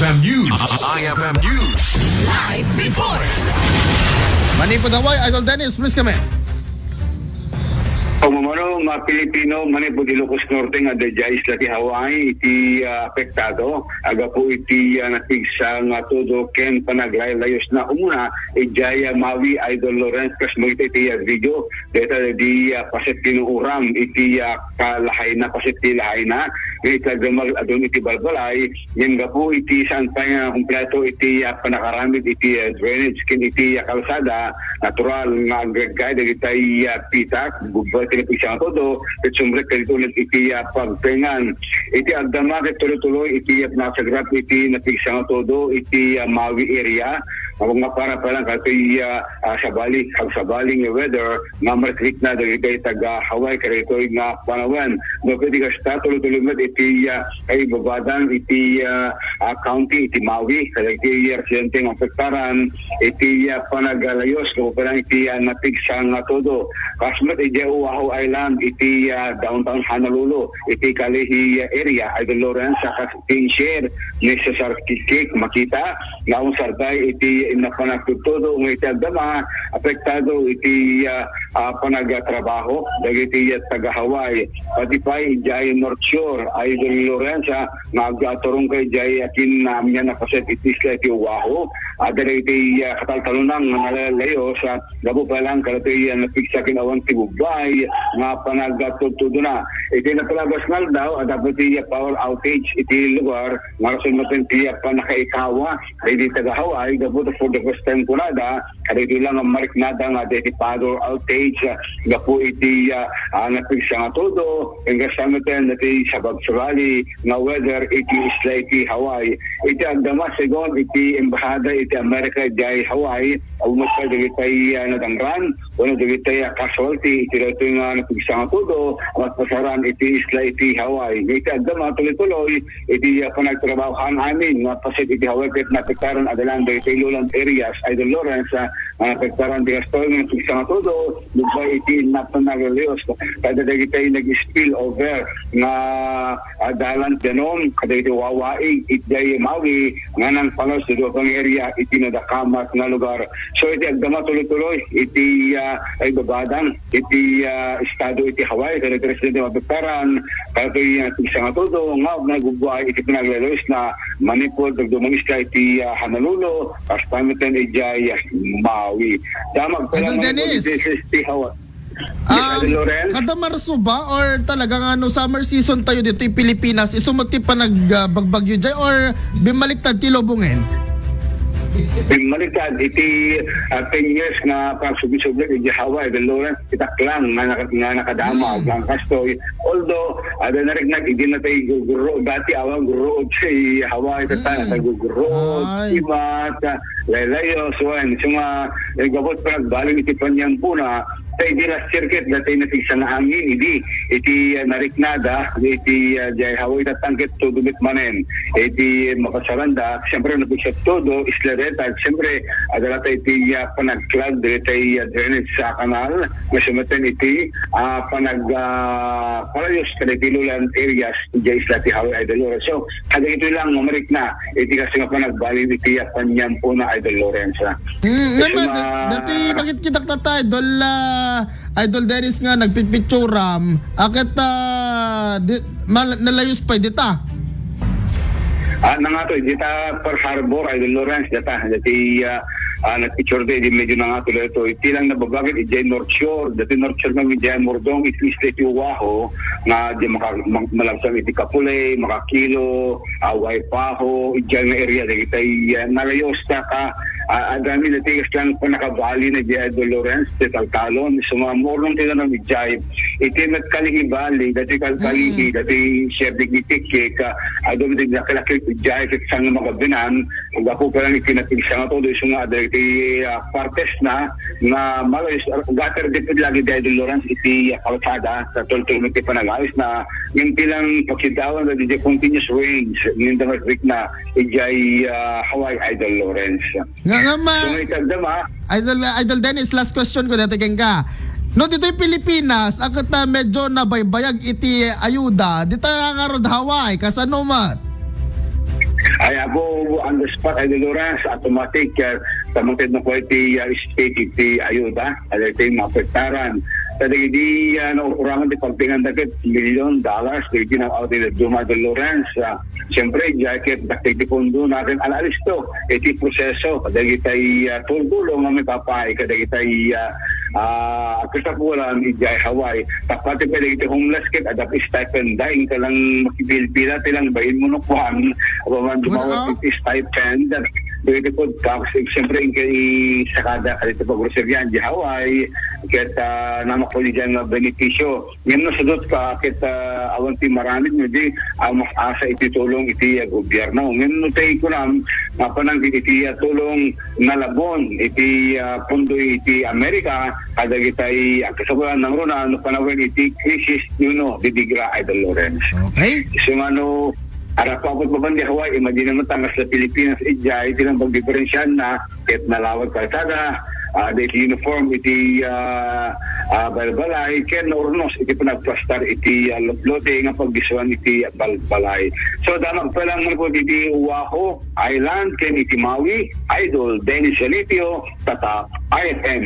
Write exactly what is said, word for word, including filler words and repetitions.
F M News. I F M News. Live report. Manipud Hawaii, Idol Dennis, please come in. Pamamano, mga Pilipino, manipud Ilocos Norte nga adda idiay isla ti Hawaii, iti, ah, apektado. Agapu iti, ah, napigsa nga todo ken panaglaylayos na umuna, idiay, ah, Maui, Idol Lawrence, kas makita iti, ah, video. Deta di, ah, paset ti nuuram, iti, ah, kalahayna, paset ti lahayna. Nga iti agdama adun iti balbalay, ngem gapu iti saan pay nga kompleto iti, ah, panakaramid iti, ah, drainage ken iti, ah, kalsada, natural nga agreggay dagitay, ah, pitak, gubba ti napigsa nga todo, ket sumrek kadito iti, ah, pagtaengan. Iti agdama ket tuloy-tuloy iti, ah, nasagrap iti napigsa nga todo iti, ah, Maui area. Awan nga para pa lang katoy, ah, ah, sabali, agsabali nga weather nga marikna dagiti taga Hawaii kadagitoy nga panawen. No, pwede kasta tuloy-tuloy met iti, ah, ay babadan iti, ah, ah, county iti Maui, kadagiti residente nga afektaran iti, ah, panaglayos, no, parang iti, ah, napigsa nga todo. Kasmet iti Oahu Island, iti, ah, downtown Honolulu, iti Kalihi area, Idol Lawrence, sa kas-, tin share ni Cesar Kikik, makita, nga awan sarday iti napan a tudtudo nga iti agdama, apektado iti, ah, ah, panagtrabaho dagiti, ah, taga Hawaii. Pati pay idiay North Shore, Idol Lawrence, ah, nga agaturong kay idiay akin na amian a paset iti isla iti Oahu. Adda dagiti, ah, kataltalonang nga nalalayos, ah, gapu pa lang kadagiti, ah, napigsa ken awan ti bubbay nga panagtudtudona. Iti napalabas nga aldaw, adda pay ti, ah, power outage iti lugar, nga rason met ti, ah, pannakaikawa dagiti taga Hawaii, gapu ta for the first time kunada, kadagitoy lang nga mariknada nga adda iti power outage, ah, gapu iti, ah, ah, napigsa nga todo, ken kasta met ti sabagsagali nga weather iti isla iti Hawaii. Iti agdama, segun iti Embahada iti Amerika idiay Hawaii, awan met pay dagitay, ah, nadangran, wenno dagitay, ah, casualty iti daytoy nga napigsa nga todo, a mapaspasaran iti isla iti Hawaii. Iti agdama, tuloy-tuloy iti, ah, panagtrabahoan amin nga paset iti Hawaii ket naapektaran a dalan dagitay lowland areas, Idol Lawrence, ah, nga naapektaran ti kastoy nga napigsa nga todo, bubbay iti napan a layos. Kada dagitay nag-spill over nga, ah, dalan danum, kadagiti wawaig, idiay Maui, nga nangpanos ti dua pay nga area iti nadakamat nga lugar. So, iti agdama tuloy-tuloy, iti, ah, ay babadan, iti, ah, estado iti Hawaii, kadagiti residente nga maapektaran, kadagiti, ah, napigsa nga todo, nga nagbubuay iti panaglaylayos na manipud, dagdumang isla iti, ah, Honolulu, kasta met idiay, ah, Maui. Damag pa Idol lang, Dennis. Iti Hawaii. Yes, Um, Idol Lawrence? Kada Marso ba or talaga nga no summer season tayo dito, i Pilipinas, isu met ti panag, ah, bagbagyo jay or bimaliktad ti lubongen? Bimaliktad iti, ah, ten years nga pagsubli-subli iti Hawaii, Idol Lawrence, itak lang nga naka-, nga nakadama, Mm. lang kastoy. Although, ada na rin nag-, idi na tayo guguro, dati awan guro si Hawaii, tata, Mm. naguguro, Ay. Imat, ah, laylayo, so, ayun, so nga, eh, gabot pa nagbaling iti panyampo na, Tay di last year ket, datay napigsa nga angin, idi, iti, ah, nariknada, iti, ah, jay Hawaii tatangket to dumit manen. Iti mapasaranda, siyempre, napigsa todo, isla deta, siyempre, adala tay iti, ah, panagklag, dagitay, ah, drainage sa kanal, nga sumeten iti, ah, panag, ah, palayos, kadagiti lowland areas, jay isla ti Hawaii, Idol Lawrence. So, kadagitoy lang, mamarikna, iti kasi nga panagbalin, iti, ah, panyampo na, Idol Lawrence, ah. Hmm, Kasi naman, ma- dati bakit kita tata, Idol, ah, Idol Dennis nga nagpipicturam, akat, ah, di, mal-, nalayos pa dita. Ah, nangato, dita Pearl Harbor, Idol Lawrence, data, dati, ah, ah, nagpicture di, di medyo nangato dito. Iti lang nababagit, iti North Shore, dati North Shore nga iti Mordong, iti isla iti Oahu, nga di maka-, ma-, malabsang iti Kapulay, Makakilo, ah, Waipahu, iti nga area, dagitay, ah, nalayos ta ka, ah, adami na tigas lang panakabali na di Idol Lawrence, ti taltalon. So, nga, murnong ti nanam ijay. Iti met Kalihi Valley, dati Kal-, Kalihi, Mm. dati Siya Dignitic, ka, adami di nakalaki ijay, ket sang magabinan, gapu pa lang iti napigsa nga todo, so nga, dati, ah, partes na, nga malayos, gutter depit lagi di Idol Lawrence, iti, ah, kalsada, sa tultul iti panagayos na, yung tilang pagsidawan, dati di continuous rains, yung damas week na, ijay, ah, Hawaii Idol Lawrence. Nga nga ma- So, nga itagdama. Idol, Idol Dennis, last question ko dati kenka. No, ditoy Pilipinas, akat na medyo nabaybayag iti ayuda, dita nga rod Hawaii, kasano met? Ay, ako, On the spot, Idol Lawrence, automatic, ah, tamatid na po iti, ah, state iti ayuda, kadagiti maapektaran. Kadagiti, ah, nauraman ti pagtinganda ket million dollars, dagiti nag-out iti dadduma, Idol Lawrence. Ah, siyempre, diay ket dakkel ti pondo natin. Ala-alisto iti proseso, kadagiti, ah, tultulong nga mapapaay, kadagiti, ah, ah, kasapulan, idiay Hawaii. Tapno ti pwede iti homeless ket adda stipend, dahil ka lang makipilpila, ti lang bain mo no kwan, apaman dumawa iti stipend, dagiti food packs, eh, siyempre, inka isakada ka dito pag-grocery, di Hawaii, ket, ah, namakuli dyan nga benepisyo. Ngem no, sudot ka, ket, ah, awan ti maramid, no, di, ah, mas asa iti tulong iti, ah, gobyerno. Ngem no, tay kunam, mapanang iti, ah, tulong nalabon iti, ah, pondo iti Amerika, kadagitay, ah, kasapulan nangruna, no panawen iti krisis, no, no, didigra, Idol Lawrence. Okay. So, ano, arapapot pa ban di Hawaii, imagine mo, tangas na Pilipinas, ijay, iti lang pagdiferensyahan na, ket nalawag kalsada, ah, di uniform iti, ah, ah, balbalay, ken naurnos iti panagplastar iti, ah, lotlote nga pagdisuan iti balbalay. So, damag pa lang man po iti Oahu Island, ken iti Maui, Idol Dennis Alipio, Tatak I F M.